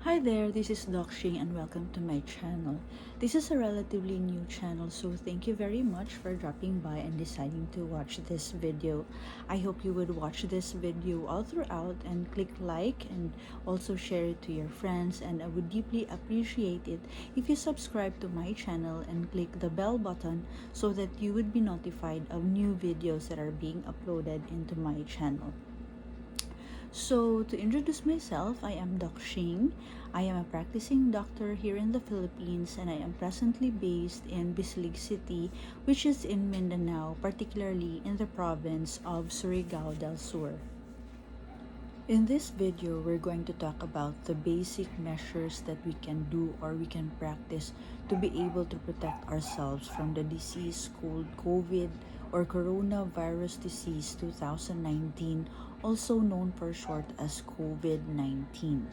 Hi there, this is Doc Shing and welcome to my channel. This is a relatively new channel, so thank you very much for dropping by and deciding to watch this video. I hope you would watch this video all throughout and click like and also share it to your friends, and I would deeply appreciate it if you subscribe to my channel and click the bell button so that you would be notified of new videos that are being uploaded into my channel. So, to introduce myself, I am Doc Shing. I am a practicing doctor here in the Philippines and I am presently based in Bislig City, which is in Mindanao, particularly in the province of Surigao del Sur. In this video, we're going to talk about the basic measures that we can do or we can practice to be able to protect ourselves from the disease called COVID or Coronavirus Disease 2019, also known for short as COVID-19.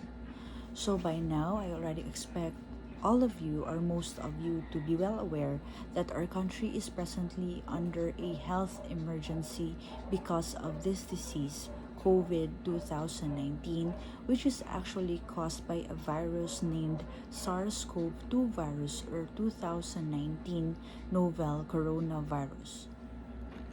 So by now, I already expect all of you or most of you to be well aware that our country is presently under a health emergency because of this disease, COVID 2019, which is actually caused by a virus named SARS CoV 2 virus or 2019 novel coronavirus.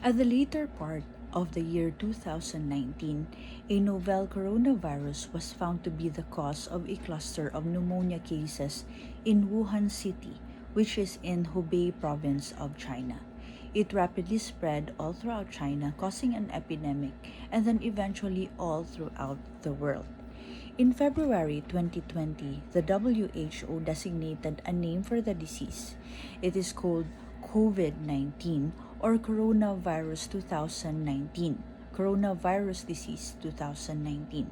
At the later part of the year 2019, a novel coronavirus was found to be the cause of a cluster of pneumonia cases in Wuhan City, which is in Hubei province of China. It rapidly spread all throughout China, causing an epidemic, and then eventually all throughout the world. In February 2020, the WHO designated a name for the disease. It is called COVID-19 or Coronavirus 2019, Coronavirus Disease 2019.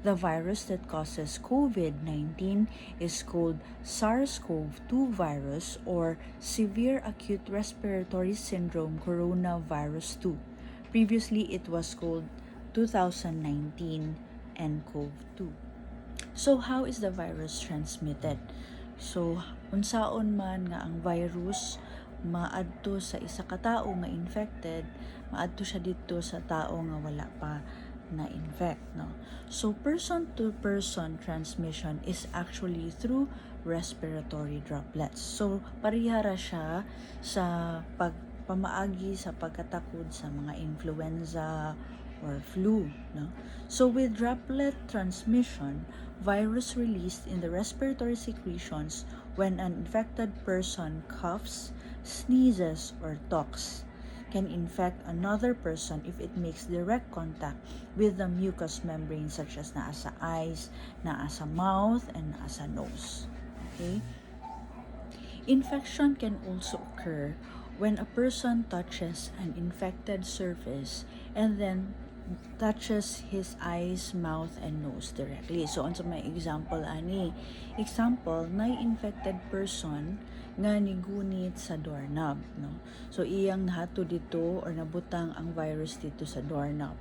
The virus that causes COVID-19 is called SARS-CoV-2 virus or Severe Acute Respiratory Syndrome Coronavirus 2. Previously, it was called 2019 nCoV-2. So, how is the virus transmitted? So, unsaon man nga ang virus maadto sa isa ka tawo nga infected, maadto siya didto sa tao nga wala pa na-infect, no? So, person to person transmission is actually through respiratory droplets. So, pareha ra siya sa pagpamaagi sa pagkatakod sa mga influenza or flu, no? So, with droplet transmission, virus released in the respiratory secretions when an infected person coughs, sneezes, or talks can infect another person if it makes direct contact with the mucous membrane such as naa sa eyes, naa sa mouth, and naa sa nose. Okay? Infection can also occur when a person touches an infected surface and then touches his eyes, mouth, and nose directly. So, unsa may example ani? Example, nay infected person nga nigunit sa doorknob, no? So, iyang nahatod didto or nabutang ang virus didto sa doorknob.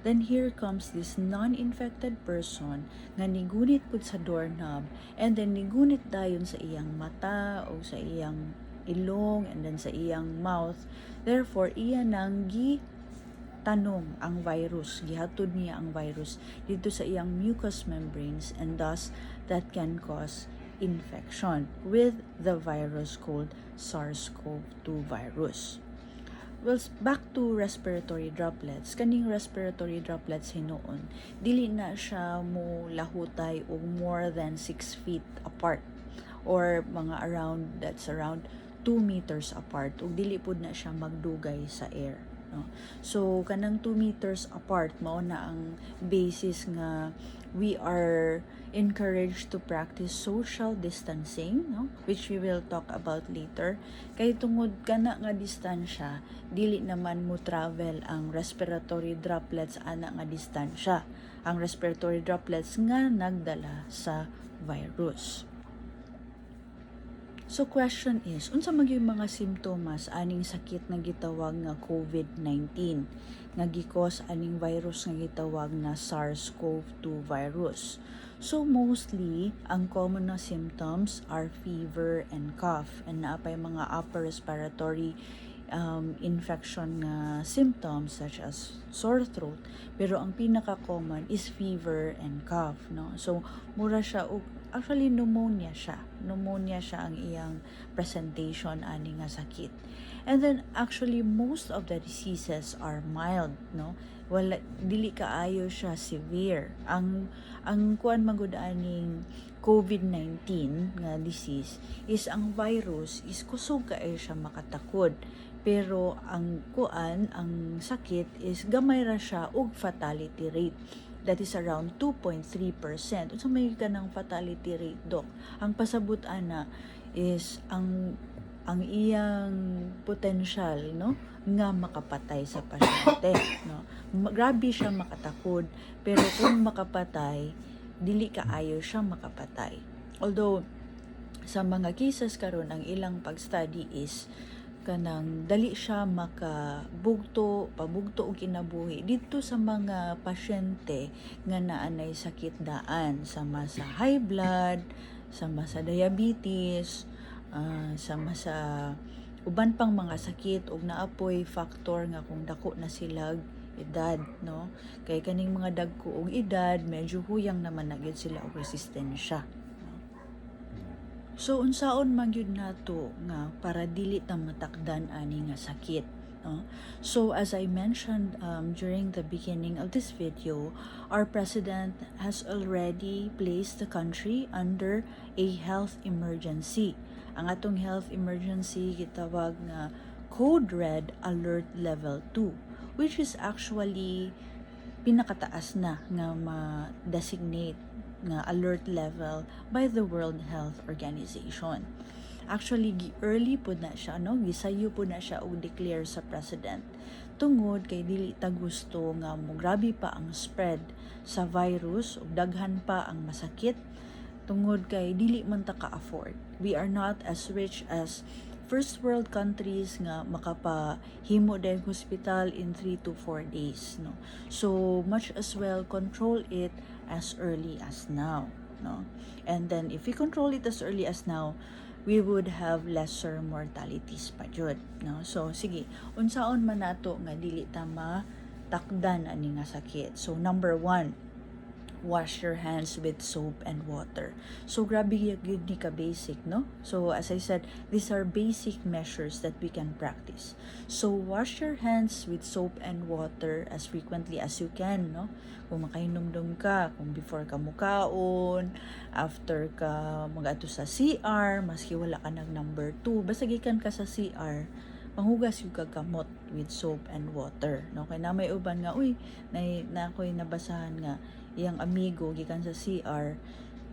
Then here comes this non-infected person nga nigunit pud sa doorknob and then nigunit dayon sa iyang mata o sa iyang ilong and then sa iyang mouth. Therefore, iya nang gi tanom ang virus, gihatod niya ang virus didto sa iyang mucous membranes, and thus that can cause infection with the virus called SARS-CoV-2 virus. Well, back to respiratory droplets. Kaning respiratory droplets hinuon, dili na siya mo lahutay og more than 6 feet apart or mga around, that's around 2 meters apart, ug dili pud na siya magdugay sa air, no? So kanang 2 meters apart, mao na ang basis nga we are encouraged to practice social distancing, no, which we will talk about later, kay tungod kana nga distansya, dili naman mo travel ang respiratory droplets ana nga distansya, ang respiratory droplets nga nagdala sa virus. So question is, unsa man gyud mga simptomas aning sakit nga gitawag nga COVID-19 nga gi-cause aning virus nga gitawag na SARS-CoV-2 virus? So mostly, ang common na symptoms are fever and cough and naa pay mga upper respiratory infection nga symptoms such as sore throat, pero ang pinaka-common is fever and cough, no? So mura siya og, actually, pneumonia siya. Pneumonia siya ang iyang presentation ani nga sakit. And then actually most of the diseases are mild, no? Wala, dili kaayo siya severe. Ang kuan man gud aning COVID-19 nga disease is ang virus is kusog kaayo siya makatakod, pero ang kuan, ang sakit is gamay ra siya og fatality rate, that is around 2.3%. Unsa may kanang fatality rate, Doc? Ang pasabot ana is ang iyang potential, no, nga makapatay sa pasyente, no? Grabe siya makatakod, pero kung makapatay, dili kaayo siya makapatay. Although sa mga cases karon, ang ilang pag-study is kanang dali siya makabugto, pabugto og kinabuhi didto sa mga pasyente nga naanay sakit daan, sama sa high blood, sama sa diabetes, sama sa uban pang mga sakit ug naa poy factor nga kung dako na silag edad, no? Kay kaning mga dagko og edad, medyo huyang naman na gyud sila og resistensya, no? So unsaon man gyud nato nga para dili ta matakdan ani nga sakit, no? So as I mentioned during the beginning of this video, our president has already placed the country under a health emergency. Ang atong health emergency gitawag nga Code Red Alert Level 2, which is actually pinakataas na nga ma-designate nga alert level by the World Health Organization. Actually, gi-early pud na siya, no? Gisayo pud na siya og declare sa president. Tungod kay dili ta gusto nga mo grabe pa ang spread sa virus ug daghan pa ang masakit, tungod kay dili man ta ka-afford. We are not as rich as first world countries nga makapahimo din hospital in 3 to 4 days, no? So much as well control it as early as now, no? And then if we control it as early as now, we would have lesser mortalities pa jud, no? So sige, unsaon man nato nga dili ta matakdan ani nga sakit? So number one, wash your hands with soap and water. So grabe gyud ni ka basic, no? So as I said, these are basic measures that we can practice. So wash your hands with soap and water as frequently as you can, no? Kung makahinumdum ka, kung before ka mukaon, after ka magadto sa CR, maski wala ka nag number 2, basta gikan ka sa CR, manghugas gyud kag kamot with soap and water, no? Kay na may uban nga, uy, na, na ako'y nabasahan nga iyang amigo gikan sa CR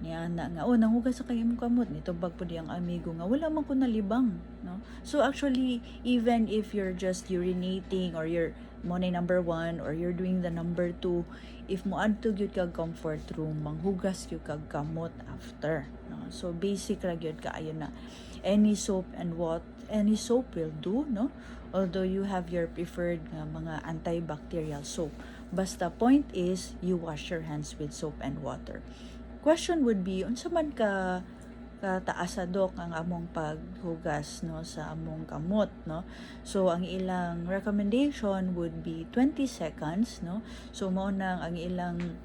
niya na nga, "Oh, nanghugas sa kay imong kamot." Nitubag pud iyang amigo nga, "Wala man ko nalibang," no? So actually, even if you're just urinating or you're mo na number one or you're doing the number two, if moadto gyud kag comfort room, manghugas gyud kag kamot after, no? So basic ra gyud kaayo na. Any soap and what, any soap will do, no? Although you have your preferred nga mga antibacterial soap, basta point is you wash your hands with soap and water. Question would be, unsa man ka kataas, Dok, ang among paghugas, no, sa among kamot, no? So ang ilang recommendation would be 20 seconds, no? So mao nang ang ilang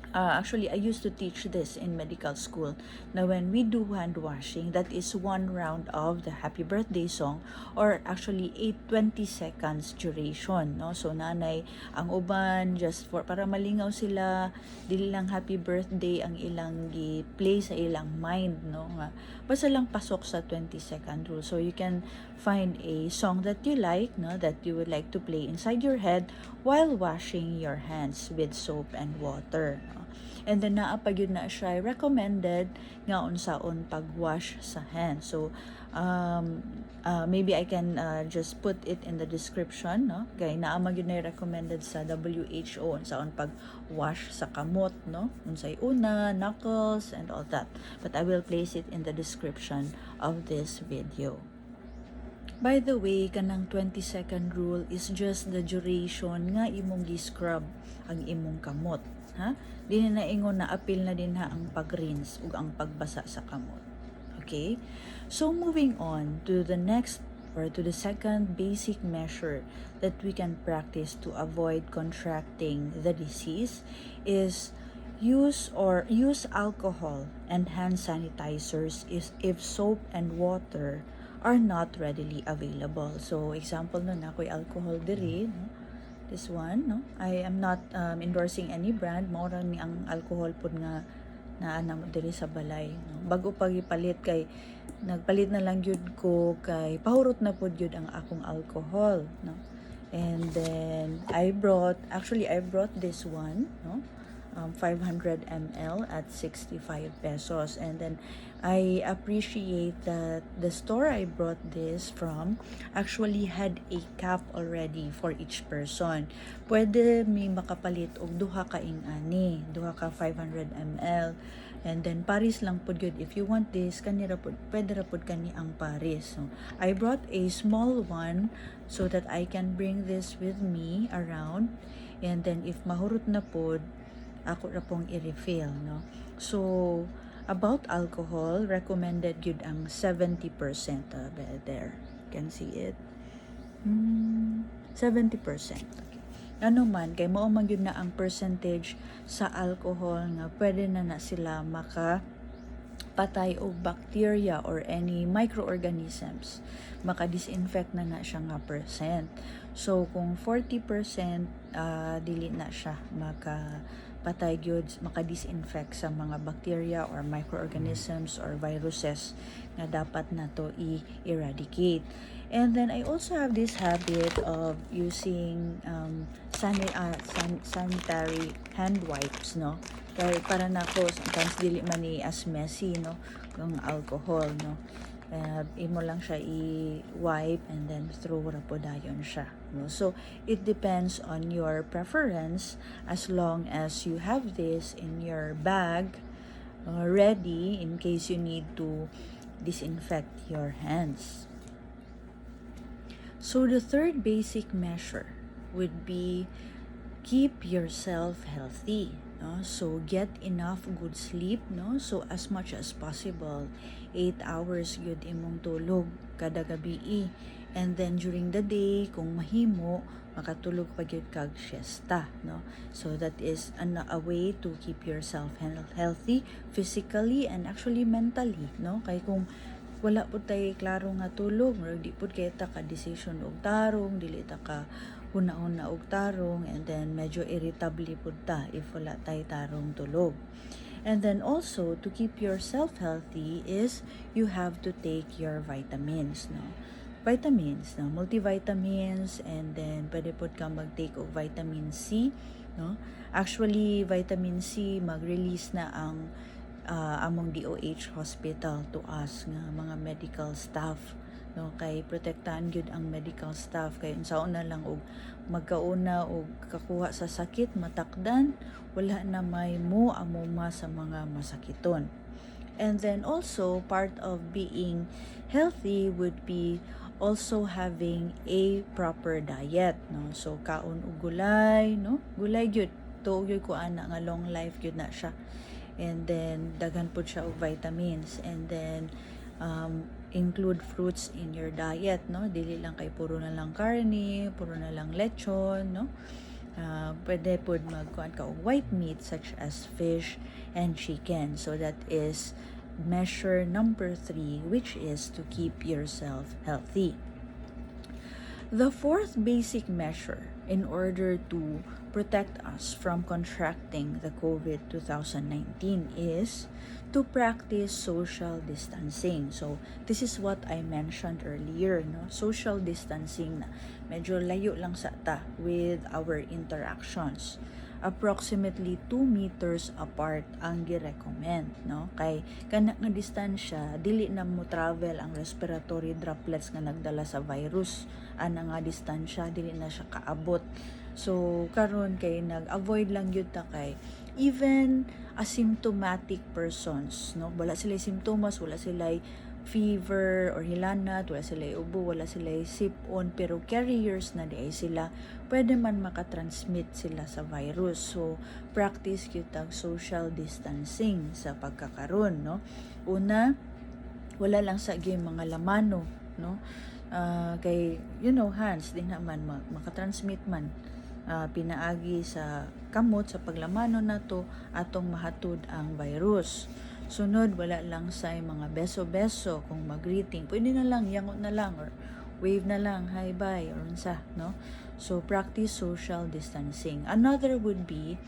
actually, I used to teach this in medical school. Now, when we do hand washing, that is one round of the happy birthday song or actually 8 20 seconds duration, no? So, nanay, ang uban, just for, para malingaw sila, dili lang happy birthday ang ilang gi-play sa ilang mind, no? Nga, basta lang pasok sa 20 second rule. So, you can find a song that you like, no? That you would like to play inside your head while washing your hands with soap and water, no? And then naa pa gyud na siya recommended nga unsaon pagwash sa hands. So maybe I can just put it in the description, no? Kay naa man gyud na recommended sa WHO unsaon pag-wash sa kamot, no? Unsay una, knuckles and all that. But I will place it in the description of this video. By the way, kanang 20 second rule is just the duration nga imong gi-scrub ang imong kamot, ha? Di na naingon na apil na din ha ang pag-rinse ug ang pagbasa sa kamot. Okay? So moving on to the next or to the second basic measure that we can practice to avoid contracting the disease is use alcohol and hand sanitizers is if soap and water are not readily available. So example no na ako'y alcohol diri, no? This one, no? I am not endorsing any brand. Mao ra ni ang alcohol pud nga naa namo diri sa balay, no? Bago pa gipalit kay nagpalit na lang gyud ko kay pahurot na pud gyud ang akong alcohol, no? And then I brought actually I brought this one, no? 500 ml at 65 pesos. And then I appreciate that the store I brought this from actually had a cap already for each person. Pwede may makapalit og duha ka ing-ani, duha ka 500 ml. And then paris lang pud gyud. If you want this, kani ra pud, pwede ra pud kani ang paris. So I brought a small one so that I can bring this with me around. And then if mahurot na pud, ako ra pong i-refill, no? So about alcohol, recommended gyud ang 70% there. You can see it. 70%. Okay. Ano man, kay mao man gyud na ang percentage sa alcohol nga pwede na na sila maka patay og bacteria or any microorganisms. Maka-disinfect na na siya nga percent. So kung 40%, dili na siya maka patay gyud, maka-disinfect sa mga bacteria or microorganisms or viruses nga dapat nato i-eradicate. And then I also have this habit of using sanitary hand wipes, no? Kay para nako sometimes dili man ni as messy, no, kung alcohol, no? Imo lang siya i-wipe and then throw ra po dayon siya, no? So it depends on your preference, as long as you have this in your bag ready in case you need to disinfect your hands. So the third basic measure would be keep yourself healthy. No? So get enough good sleep, no? So as much as possible, 8 hours gyud imong tulog kada gabi. And then during the day, kung mahimo, makatulog pa gyud kag siesta, no? So that is a way to keep yourself healthy physically and actually mentally, no? Kay kung wala pud tay klaro nga tulog, murag di pud kay ta ka decision og tarong, dili ta ka huna-huna og tarong, and then medyo irritable pud ta if wala tay tarong tulog. And then also, to keep yourself healthy is you have to take your vitamins, no? Vitamins, no? Multivitamins, and then pwede pud ka mag-take og vitamin C, no? Actually, vitamin C, mag-release na ang among DOH hospital to us nga mga medical staff, no, kay protektahan gyud ang medical staff kay unsaon na lang og magkauna og kakuha sa sakit, matakdan, wala na may mo amuma sa mga masakiton. And then also, part of being healthy would be also having a proper diet, no? So kaon og gulay, no? Gulay gyud, tuo gyud ko ana nga long life gyud na siya. And then daghan pud siya og vitamins, and then include fruits in your diet, no? Dili lang kay puro na lang karne, puro na lang lechon, no? Pwede pud magkuan ka og white meat such as fish and chicken. So that is measure number three, which is to keep yourself healthy. The fourth basic measure in order to protect us from contracting the COVID 2019 is to practice social distancing. So, this is what I mentioned earlier, no? Social distancing na medyo layo lang sa ta with our interactions. Approximately 2 meters apart ang gi-recommend, no? Kay kana nga distansya, dili na mo travel ang respiratory droplets nga nagdala sa virus. Ana nga distansya, dili na siya kaabot. So karon kay nag-avoid lang gyud ta kay even asymptomatic persons, no? Wala sila simptomas, wala sila fever or hilanat, wala sila ubo, wala sila sipon, pero carriers na diay sila, pwede man makatransmit sila sa virus. So, practice gyud tag social distancing sa pagkakaron, no? Una, wala lang sa gyud mga lamano, no? Kay hands di naman makatransmit man pinaagi sa kamot, sa paglamanon nato atong mahatud ang virus. Sunod, wala lang sa mga beso-beso kung mag-greeting. Pwede na lang, yangot na lang or wave na lang, hi, bye, or unsa, no? So, practice social distancing. Another would be,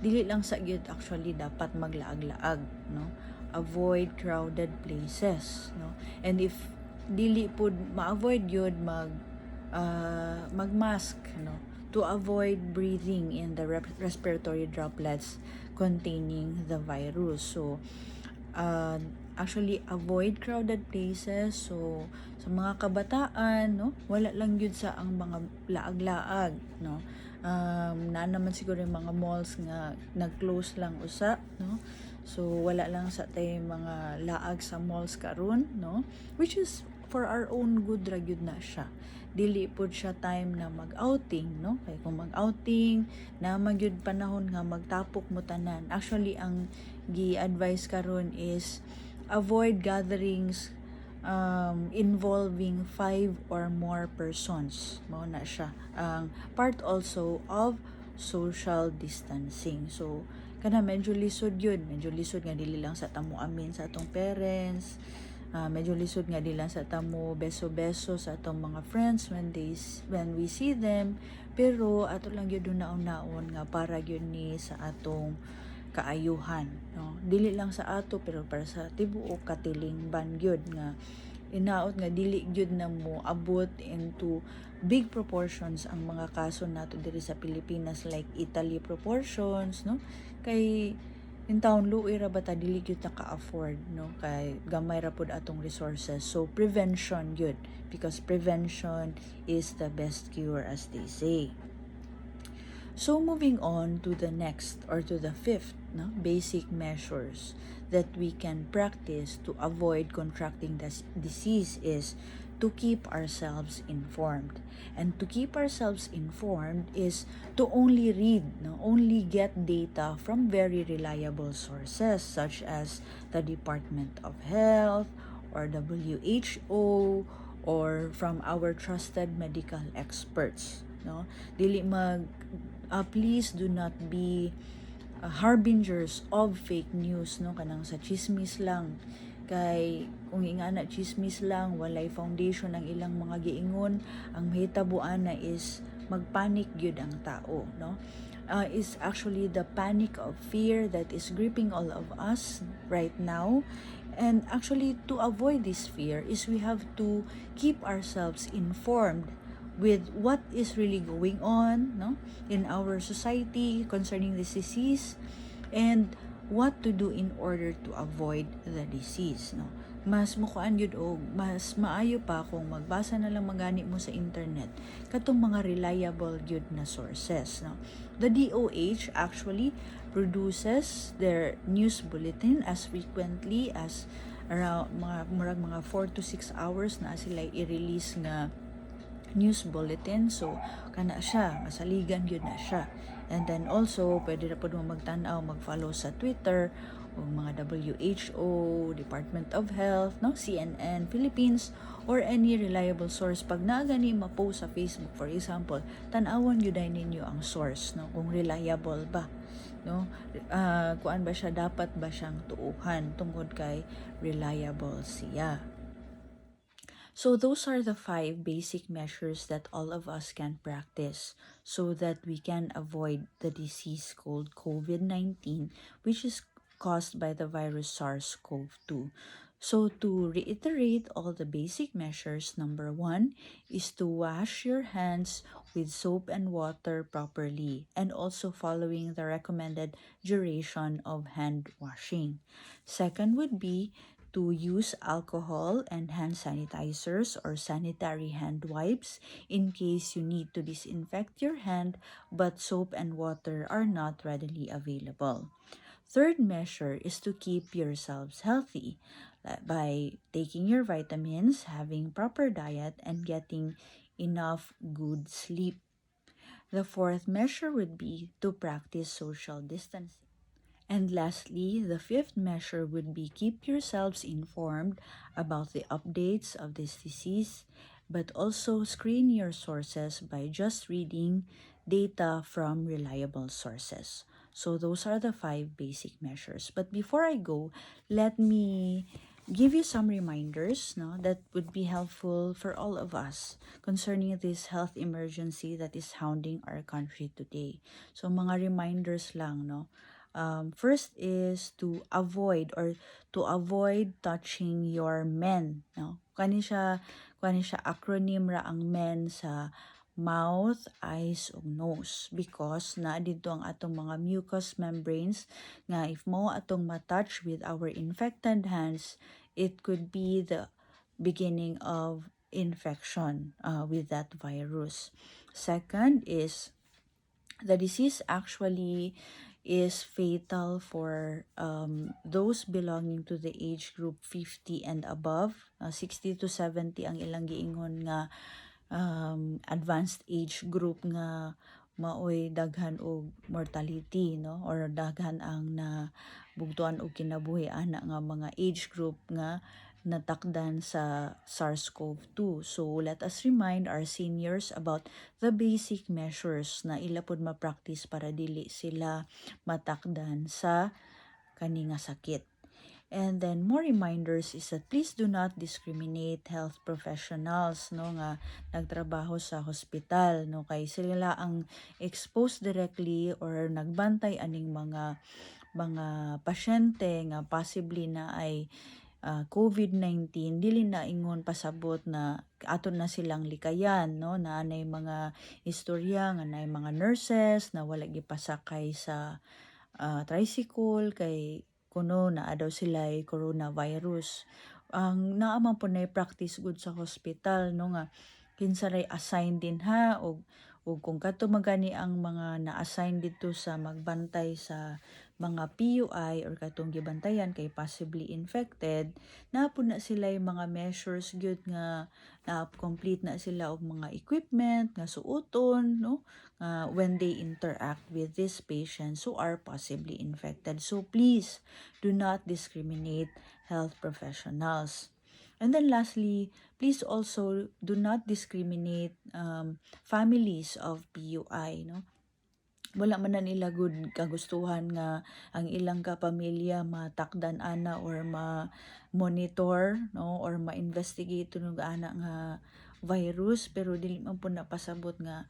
dili lang sa gyud actually dapat maglaag-laag, no? Avoid crowded places, no? And if dili pud ma-avoid yun, mag-mask, no? To avoid breathing in the respiratory droplets containing the virus. So, actually avoid crowded places. So, sa mga kabataan, no, wala lang yun sa ang mga laag-laag, no. Na naman siguro yung mga malls nga nag-close lang usa, no. So, wala lang sa tay mga laag sa malls karon, no, which is for our own good ra gyud na siya. Dili pud siya time na mag-outing, no, kay kung mag-outing na magyud panahon nga magtapok mo tanan. Actually, ang gi-advise karon is avoid gatherings involving five or more persons. Mao na siya ang part also of social distancing. So kana medyo lisod yun, medyo lisod nga dili lang sa tamo amin sa atong parents. Medyo lisod nga dili lang sa tamo beso-beso sa atong mga friends when we see them, pero ato lang gyud naon-naon nga para gyud ni sa atong kaayuhan, no? Dili lang sa ato pero para sa tibuok katilingban gyud nga inaot nga dili gyud na mo abot into big proportions ang mga kaso nato diri sa Pilipinas like Italy proportions, no, kay intawon luoy ra ba ta, dili gyud ta ka-afford, no, kay gamay ra pud atong resources. So prevention gyud, because prevention is the best cure, as they say. So moving on to the next or to the fifth, no, basic measures that we can practice to avoid contracting this disease is to keep ourselves informed. And to keep ourselves informed is to only read, no, only get data from very reliable sources such as the Department of Health or WHO or from our trusted medical experts, no? Dili mag please do not be harbingers of fake news, no, kanang sa chismis lang, kay kung ingana chismis lang, walay foundation ang ilang mga giingon, ang mahitabo ana is magpanic gyud ang tao, no? Is actually the panic of fear that is gripping all of us right now. And actually, to avoid this fear is we have to keep ourselves informed with what is really going on, no, in our society concerning this disease and what to do in order to avoid the disease, no? Mas mukuan yun og mas maayo pa kung magbasa na lang magani mo sa internet katong mga reliable gyud na sources, no? The DOH actually produces their news bulletin as frequently as around mga murag mga 4 to 6 hours na sila i-release nga news bulletin. So kana siya, masaligan gyud na siya. And then also pwede ra pud mo magtan-aw, mag-follow sa Twitter o mga WHO, Department of Health, no, CNN Philippines or any reliable source. Pag naa gani ma-post sa Facebook, for example, tan-awon gyud ay ninyo ang source, no, kung reliable ba, no, kuan ba siya, dapat ba siyang tuuhan tungod kay reliable siya. So those are the five basic measures that all of us can practice so that we can avoid the disease called COVID-19, which is caused by the virus SARS-CoV-2. So to reiterate all the basic measures, number one is to wash your hands with soap and water properly and also following the recommended duration of hand washing. Second would be to use alcohol and hand sanitizers or sanitary hand wipes in case you need to disinfect your hand but soap and water are not readily available. Third measure is to keep yourselves healthy by taking your vitamins, having proper diet, and getting enough good sleep. The fourth measure would be to practice social distancing. And lastly, the fifth measure would be keep yourselves informed about the updates of this disease, but also screen your sources by just reading data from reliable sources. So those are the five basic measures. But before I go, let me give you some reminders, no, that would be helpful for all of us concerning this health emergency that is hounding our country today. So mga reminders lang, no. First is to avoid touching your men, no. Kani siya acronym ra ang MEN sa mouth, eyes, ug nose because naa didto ang atong mga mucous membranes nga if mao atong ma-touch with our infected hands, it could be the beginning of infection with that virus. Second is the disease actually is fatal for those belonging to the age group 50 and above. 60 to 70 ang ilang giingon nga advanced age group nga maoy daghan og mortality, no, or daghan ang na bugtuan og kinabuhi ana nga mga age group nga natakdan sa SARS-CoV-2. So let us remind our seniors about the basic measures na ila pod ma-practice para dili sila matakdan sa kani nga sakit. And then more reminders is that please do not discriminate health professionals, no, nga nagtrabaho sa hospital, no, kay sila ang exposed directly or nagbantay aning mga pasyente nga possibly na ay COVID-19. Dili na ingon pasabot na ato na silang likayan, no. Naa nay mga istorya nga naay mga nurses na wala gipasakay sa tricycle kay kuno naa daw sila'y coronavirus. Ang naa man pud nay practice gud sa hospital, no, nga kinsa ray assigned dinha ug kung kadto man gani ang mga na-assign didto sa magbantay sa mga PUI or katong gibantayan kay possibly infected, naa pud na sila'y mga measures gyud nga na complete na sila og mga equipment nga suoton, no, when they interact with these patients who are possibly infected. So please do not discriminate health professionals. And then lastly, please also do not discriminate families of PUI, no? Wala man na nila gud kagustuhan nga ang ilang kapamilya matakdan ana or ma-monitor, no, or ma-investigate tunog ana nga virus, pero dili man pud na pasabot nga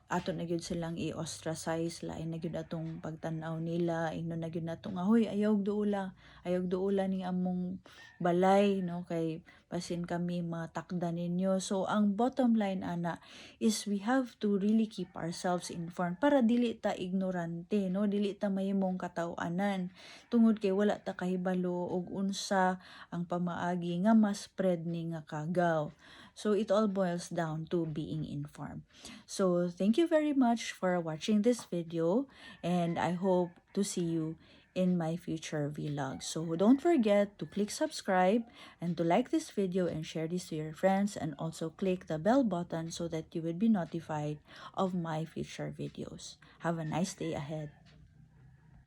ato na gyud silang i-ostracize, lain na gyud atong pagtan-aw nila, ingnon na gyud nato nga, "Hoy, ayaw duula, ayaw duula ning among balay, no, kay basin kami matakdan ninyo." So ang bottom line ana is we have to really keep ourselves informed para dili ta ignorante, no, dili ta mahimong kataw-anan tungod kay wala ta kahibalo og unsa ang pamaagi nga ma-spread ni nga kagaw. So it all boils down to being informed. So thank you very much for watching this video, and I hope to see you in my future vlog. So don't forget to click subscribe and to like this video and share this to your friends, and also click the bell button so that you will be notified of my future videos. Have a nice day ahead.